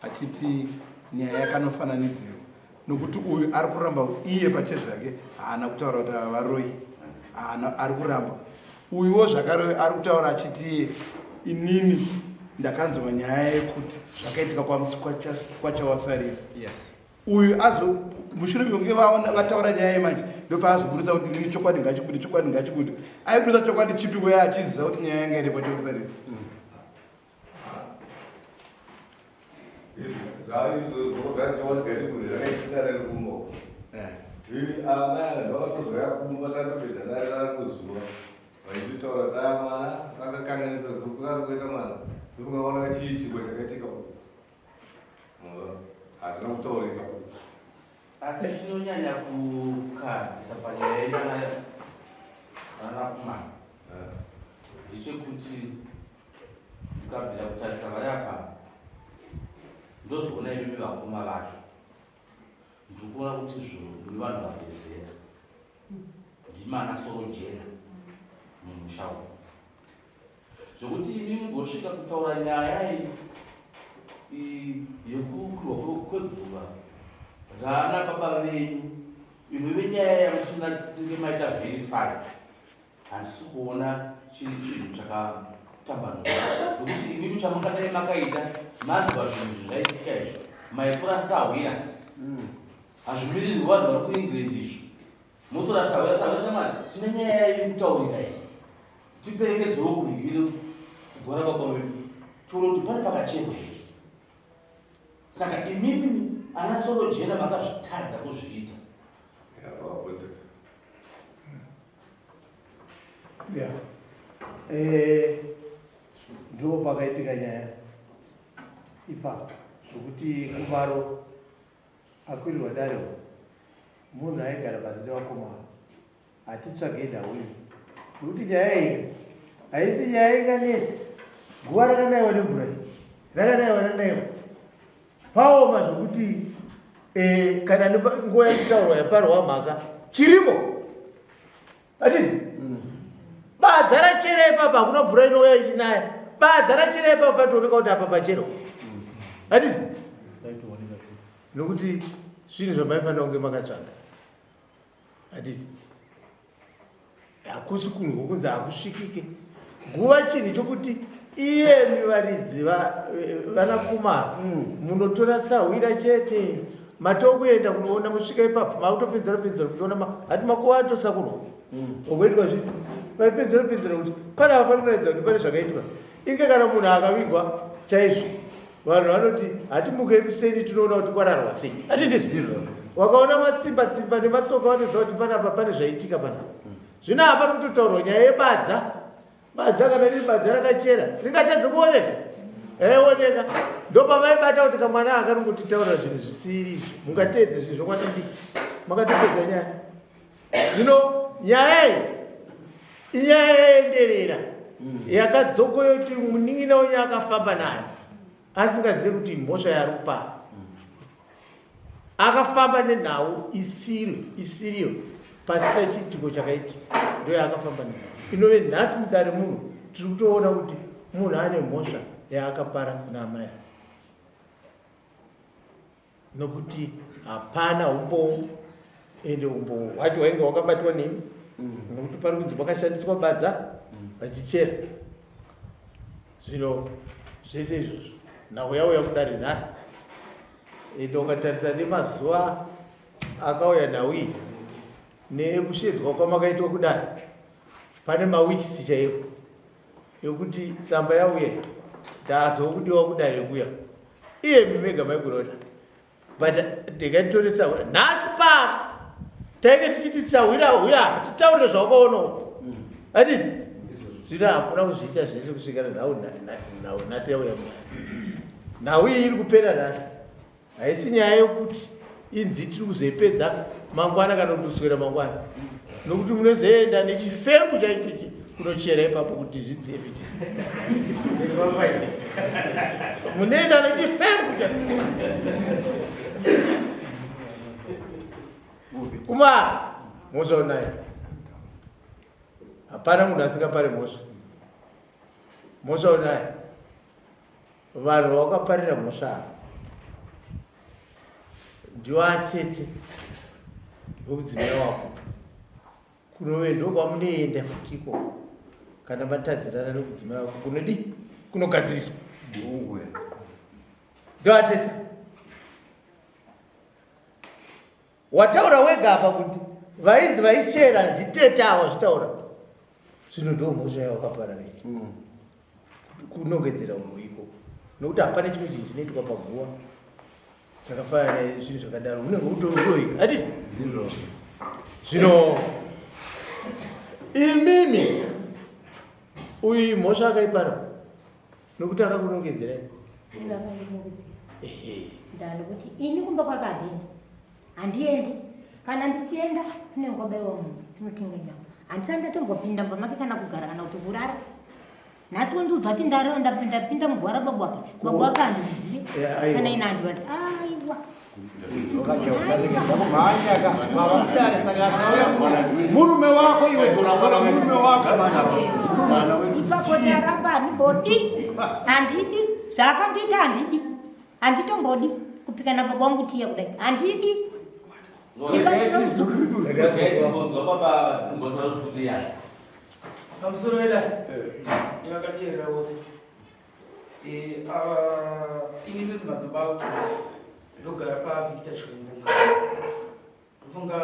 achiti nyaya yakanofananidzirwa nokuti uyu ari kuramba iye pachezvake haana kutaura kuti ava varoyi haana ari kuramba uyuwo zvakare ari kutaura achiti inini ndakanzwa nyaya yekuti zvakaitika kwachawasarira yes. uyu azo mushure mekunge vaona vataura nyaya yemanje ndopaazoburitsa kuti ndini chokwadi ngachibude chokwadi ngachibude aiburitsa chokwadi chipi kuya achiziva kuti nyaya yanga iri pachokusarira vachitaura taa mwana vakakanganisa kukazokuita mwana ndokungaona chiitiko chakaitika uku Hazvina kutaurika. Asi chinonyanya kukahadzisa panyaya yevana vanakomana eh. ndechekuti ndikabvira kutarisa vari apa ndozoona imimi vakoma vacho ndiri kuona kuti zvo muri vanhu vavezera ndimana soro jena mumusha umu Zvekuti imi mugosvika kutaura nyaya yekukwirwa kweguva raana baba venyu inove nyaya yamusina kunge maita verify handisi kuona chiri chinhu chakatambanuka nokuti imimi chamungadai makaita manzwa zvinhu zvaitika izvo maitora sahwira hmm. hazvimirirwi vanhu vari kuengland izvo motora sahwira sahwira shamwari tine nyaya iri kutaurika iyi tiperekedzewo kunhingire kugora baba vedu tione kuti pane pakachekwa here saka imimi ana soro jena makazvitadza kuzviita yeah. Eh, ndo pakaitika nyaya ipapo zvokuti kumaro akwirirwa dare munhu aigara pasi nevakomana Hatitsvage nhau iyi nekuti nyaya iyi haisi nyaya inganetsi. Guva rakanaiwa nemvura iyi rakanaiwa ranaiwa paoma zvokuti eh, kana nguva yekutaurwa yaparwa mhaka chirimo atiti mm. badza rachera ipapa hakuna mvura inouya ichinaya badza rachera ipapa patooneka kuti apa pachero mm. atiti nokuti zvinhu zvamaifanira kunge makatsvaga Hatiti hakusi kunhu kwokunzi hakusvikike. Guva chinhu chokuti iyemi varidzi vanakumaro mm. munotora sahwira chete. Matokuenda kunoona musvika ipapo makutopedzera pedzera kuchiona hati makuva atosakurwa mm. okuitwa zvi maipedzera pedzera kuti panapa pari kuratidza kuti pane zvakaitwa inge kana munhu akavigwa chaizvo vanhu vanoti hatimukei kuseni tinoona kuti kwararwa sei atindizvo wakaona matsimba tsimba nematsoka vanoziva kuti panapa pane zvaitika panapa mm. zvino apa pari kutotaurwa nyaya yebadza Badza kana riri badza rakachera ringatadze kuoneka raioneka ndopamaibata kuti kamwana aka kanongotitaura zvinhu zvisiri izvo mungateedze zvinhu zvomwana mudiki makatopedza nyaya zvino nyaya iyi inyaya yaenderera mm. yakadzokoyoti munin'ina wenyu akafamba nayo asingazive kuti mhosva yaari kupara akafamba nenhau isiri isiriyo pasina chiitiko chakaitika ndoyaakafamba nayo inove nhasi mudare muno tiri kutoona kuti munhu ane mhosva yaakapara kuna amai nokuti hapana umbowo ende umbowo hwacho hwainge hwakabatwa nemi mm. nokuti pari kunzi pakashandiswa badza mm. vachichera zvino zvese izvozvo nhau yauya kudare nhasi ende ukatarisa nemazuva akauya nhau iyi nekushedzwa kwamakaitwa kudare pane maweeks chaiwo yekuti tsamba yauya tazokudiwa kudare kuya iye mimega maikurota but ndingatore sahwira nhasi pano tainge tichiti sahwira huya apa titaurire zvawakaonawo atiti zvino hakuna kuzviita zvese kusvika nhau nhasi yauya mudare nhau iyi iri kupera nhasi haisi nyaya yokuti inzi tiri kuzoipedza mangwana kana kuti kuswera mangwana nokuti munozoenda nechifengu chaicho kunochera ipapo kuti zvidzi evidence munoenda nechifengu chaicho kumara mhosva unayo hapana munhu asingapari mhosva mhosva unayo vanhu vawakaparira mhosva ava ndiwo atete vomudzimai wako kunove ndokwamunoenda futi ikoko kana matadzirana nomudzimai wako kunodii kunogadziriswa ndoatete Wataura wega apa kuti vainzi vaichera nditete awa zvitaura zvino ndo mhosva yawakapara vei mm. kunongedzera uroyi ikoko nokuti hapana chimwe chinhu chinoitwa paguva chakafanana nezvinhu zvakadaro unenge utori uroyi hatiti zvino imimi uyu mhosva akaipara nokuti akakunongedzerai ndanokuti ini kumba kwake handiendi handiendi kana ndichienda kunenge kwabaiwa munhu tinotenga nyama handisati ndatombopinda mumba make kana kugara kana kuti kurara nhasi wondiudza kuti ndapinda muguva rababa wake baba wake handimuzive kana ini handivazi aiwa Murume wako iwe murume wako ipapo ndaramba handimbodi handidi zvaakandiita handidi handitombodi kupikana baba wangu tiye kudai handidi pamusoro weda nevakateerera vose Eh, ava ini ndonzi madzibaba ndogara pavictor chiumbunga ndofunga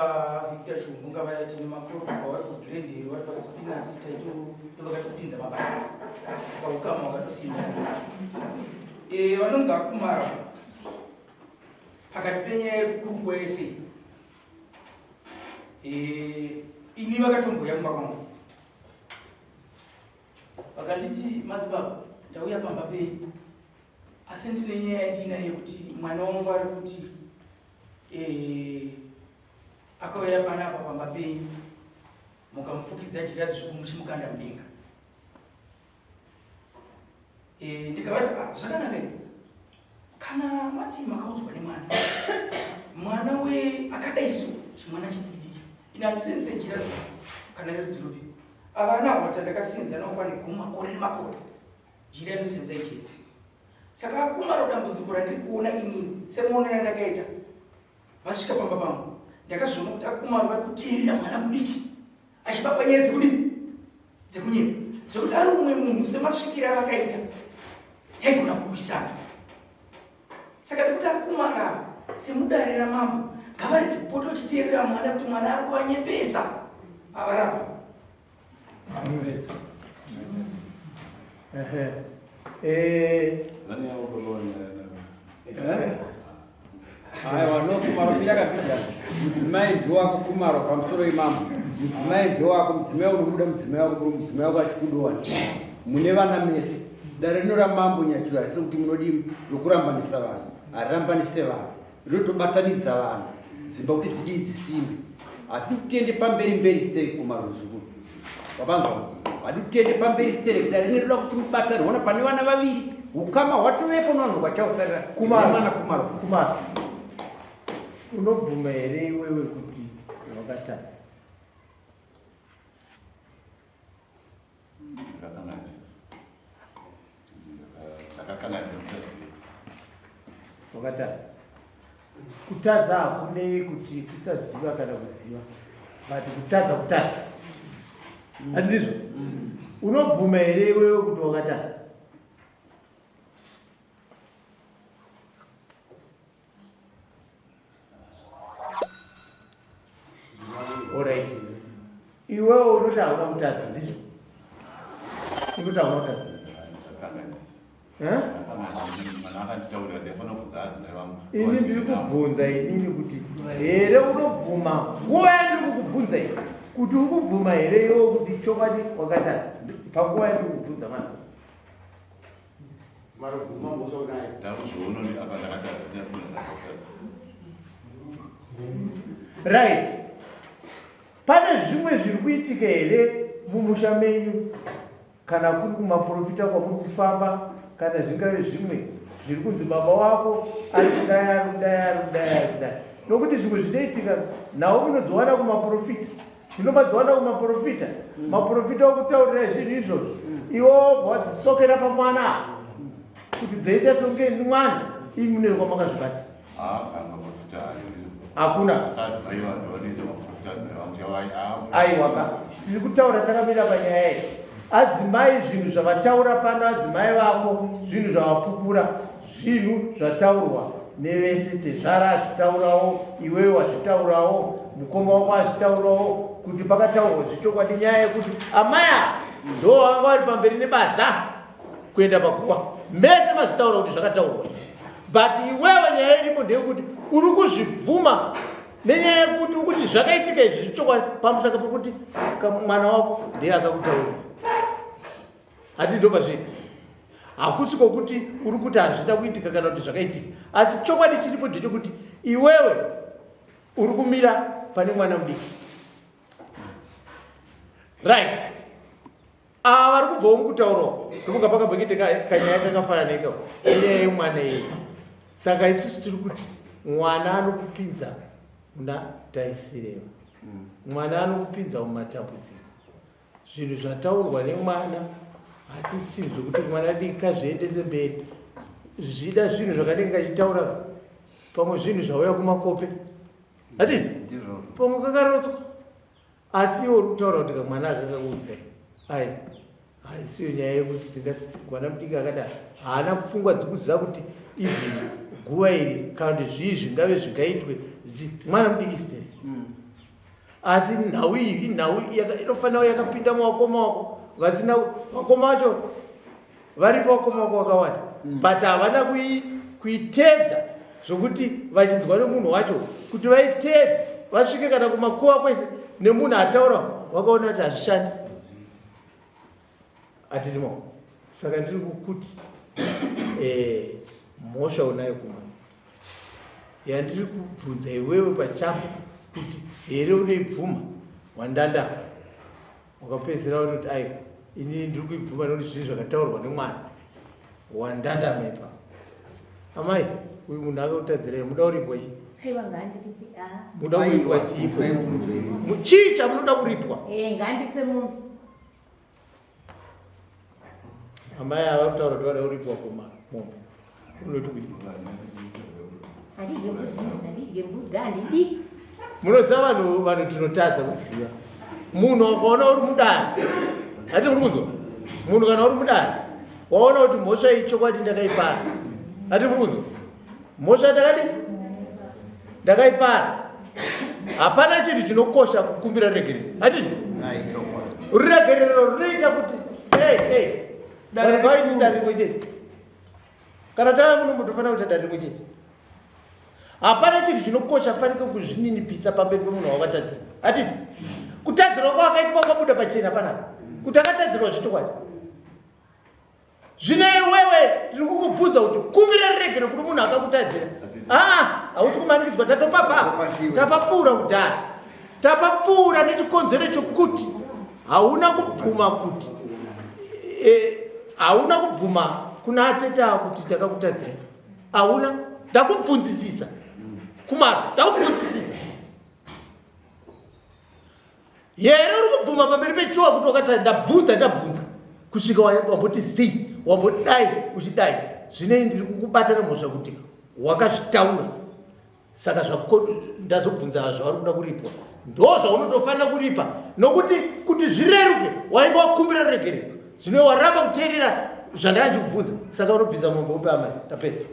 victor chiumbunga vaya tine makorobha vari kugrade vari paspinasi taito ndovakatipinza mabasa saka ukama wakatosimba eh, vanonzi akumara pakati penyaya yekukuru kwese eh, ini vakatomboya kumba kwangu Vakanditi madzibaba ndauya pamba penyu asi ndine nyaya yandinayo yekuti mwana wangu ari kuti eh, akauya panapa pamba penyu mukamufukidza jira dzvuku muchimukanda mudenga. Eh, ndikavati ah, zvakanaka kana mati makaudzwa nemwana mwana we akadai so chimwana chidikidiki ini handisense jira dzvuku kana rerudzi rupi Ava ana hwata ndakasenza nawo kwane gumi makore nemakore jira yandosenza ijena saka akumaro dambudziko randiri kuona inini semaonero andakaita vasvika pamba pangu ndakazviona kuti akumaro vari kuteerera mwana mudiki achibapa nyaya dzekudii dzekunyema zvekuti ari umwe munhu semasvikiro avakaita taigona kurwisana saka ndikuti akumara ava Semudare ramambo ngavarege kupota vachiteerera mwana kuti mwana ari kuvanyepesa avarapa. Aiwa no kumaro yakapinda mudzimai ndowako kumaro pamusoro imambo mudzimai ndowako mudzimai unomuda mudzimai wako mudzimai wako achikudowa mune vana mese dare rino ramambo nyachiro harisi kuti munodii rokurambanisa vanhu harirambanise vanhu rinotobatanidza vanhu dzimba kuti dzidii dzisimbe hatidi kutiende pamberi mberi sterek kumaruzukuru wapanzwa hatidi kutiende pamberi sterek dare rinoda kuti mubatane hona pane vana vaviri ukama hwatovepo nevanhu vachausarira kumana kumaro kumaro unobvuma here iwewe kuti wakatadza Wakatadza. Kutadza hakunei kuti kusaziva kana kuziva, but kutadza kutadza. Handizvo? Unobvuma here iwewe kuti wakatadza? Alright. Iwewe unoti hauna kutadza ndizvo? Unoti hauna kutadza? Eh? Ini ndiri kubvunza inini kuti here unobvuma nguva yandiri kukubvunza iyi kuti uri kubvuma here iwe kuti chokwadi wakatadza panguva yandiri kukubvunza mwana Right. Pane zvimwe zviri kuitika here mumusha menyu kana kuri kumaprofita kwamuri kufamba kana zvingave zvimwe zviri kunzi baba wako ari kudai ari kudai ari kudai ari kudai nokuti zvimwe zvinoitika nhau munodziwana kumaprofita Tinomadziwana kumaprofita. Mm. Maprofita okutaurira zvinhu izvozvo. Mm. Iwe wobva wadzisokera pamwana kuti dzoita songe mwana imi mune kwamakazvibata. Ah, Hakuna. Aiwa ka. Tiri kutaura takamira panyaya iyi. Adzimai zvinhu zvavataura pano adzimai vako zvinhu zvavapupura Zvinhu zvataurwa nevese tezvara azvitaurawo iwewe wazvitaurawo mukoma wako azvitaurawo kuti pakataurwa zvechokwadi nyaya yekuti amaya ndo vanga vari pamberi nebadza kuenda paguva mese mazvitaura kuti zvakataurwa but iwewe nyaya iripo ndeyekuti uri kuzvibvuma nenyaya yekuti ukuti zvakaitika izvi zvechokwadi pamusaka pekuti mwana wako ndiye akakutaurira Hatisi ndopazviri. Hakusi kwokuti uri kuti hazvina kuitika kana kuti zvakaitika, asi chokwadi chiripo ndechekuti iwewe uri kumira pane mwana mudiki. Right. Ava vari kubvawo mukutaurawo ndofunga pakamboite kanyaya kakafanana ikako inyaya yemwana iyi. Saka isusu tiri kuti mwana anokupinza muna taisireva, mwana anokupinza mumatambudziko. Zvinhu zvataurwa nemwana hachisi chinhu zvekuti mwana dika zviendese mberi. Zvichida zvinhu zvakanenge kachitaura pamwe zvinhu zvauya kumakope. Hatiti? Pamwe kakarotswa. Asi iwe uri kutaura kuti kamwana akakakuudzai. Ai. Haisiyo nyaya yekuti tingasiti mwana mudiki akadaro haana pfungwa dzekuziva kuti even guva iri kana kuti zvii zvingave zvingaitwe mwana mudiki stereki. Asi nhau iyi inhau inofanira yakapinda muvakoma wako vasina vakoma vacho varipo vakoma wako vakawanda mm. but havana kuitedza zvokuti vachinzwa nemunhu wacho kuti vaitedze vasvike kana kumakuva kwese nemunhu ataura vakaona kuti hazvishandi atirimo saka ndiri kukuti eh, mhosva unayo kuma yandiri kubvunza iwewe pachako kuti here unoibvuma wandandapa wakapedzisira watoti aiwa inini ndiri kuibvuma nekuti zvinhu zvakataurwa nemwana wandandamepa amai uyu munhu akakutadzirai muda kuripwa chii muda kuripwa chiiko chii chamunoda kuripwa eh, ngandipe munhu Amai ava kutaura kuti vada kuripwa kuma mombe. Unoti kudii? Handidye mbudzi, handidye mbudzi, handidi. Munoziva vanhu vanhu tinotadza kuziva. Munhu wakaona uri mudare. Hati muri kunzwa? Munhu kana uri mudare, waona kuti mhosva iyi chokwadi ndakaipara. Hati muri kunzwa? Mhosva ndakadi? Ndakaipara. Hapana chinhu chinokosha kukumbira ruregerero. Hatizvo? Ruregerero runoita kuti hey hey. Dare ngaiti dare rimwe chete. Kana tava muno mutofanira kuita dare rimwe chete. Hapana chinhu chinokosha fanike kuzvininipisa pamberi pemunhu wawakatadzira. Hatiti? Kutadzirwa kwawakaitwa kwabuda pachena panapa. Kuti akatadzirwa zvechokwadi. Zvino iwewe tiri kukubvunza kuti kumbira ruregero kuri munhu akakutadzira. Aa, hausi kumanikidzwa, tatopapa. Tapapfuura kudhara. Tapapfuura nechikonzero chokuti hauna kubvuma kuti e, hauna kubvuma kuna atete kuti takakutadzira. Hauna, ndakubvunzisisa. Kumara, ndakubvunzisisa. Here uri kubvuma pamberi pechuwa kuti wakati ndabvunza ndabvunza kusvika wamboti zii wambodai uchidai zvinei ndiri kukubata nemhosva kuti wakazvitaura saka ndazobvunza zvavari kuda kuripwa ndo zvaunotofanira kuripa nokuti kuti zvireruke wainge wakumbira ruregerero zvino waramba kuteerera zvandanga ndikubvunza saka unobvisa mombe upe amai tapedza.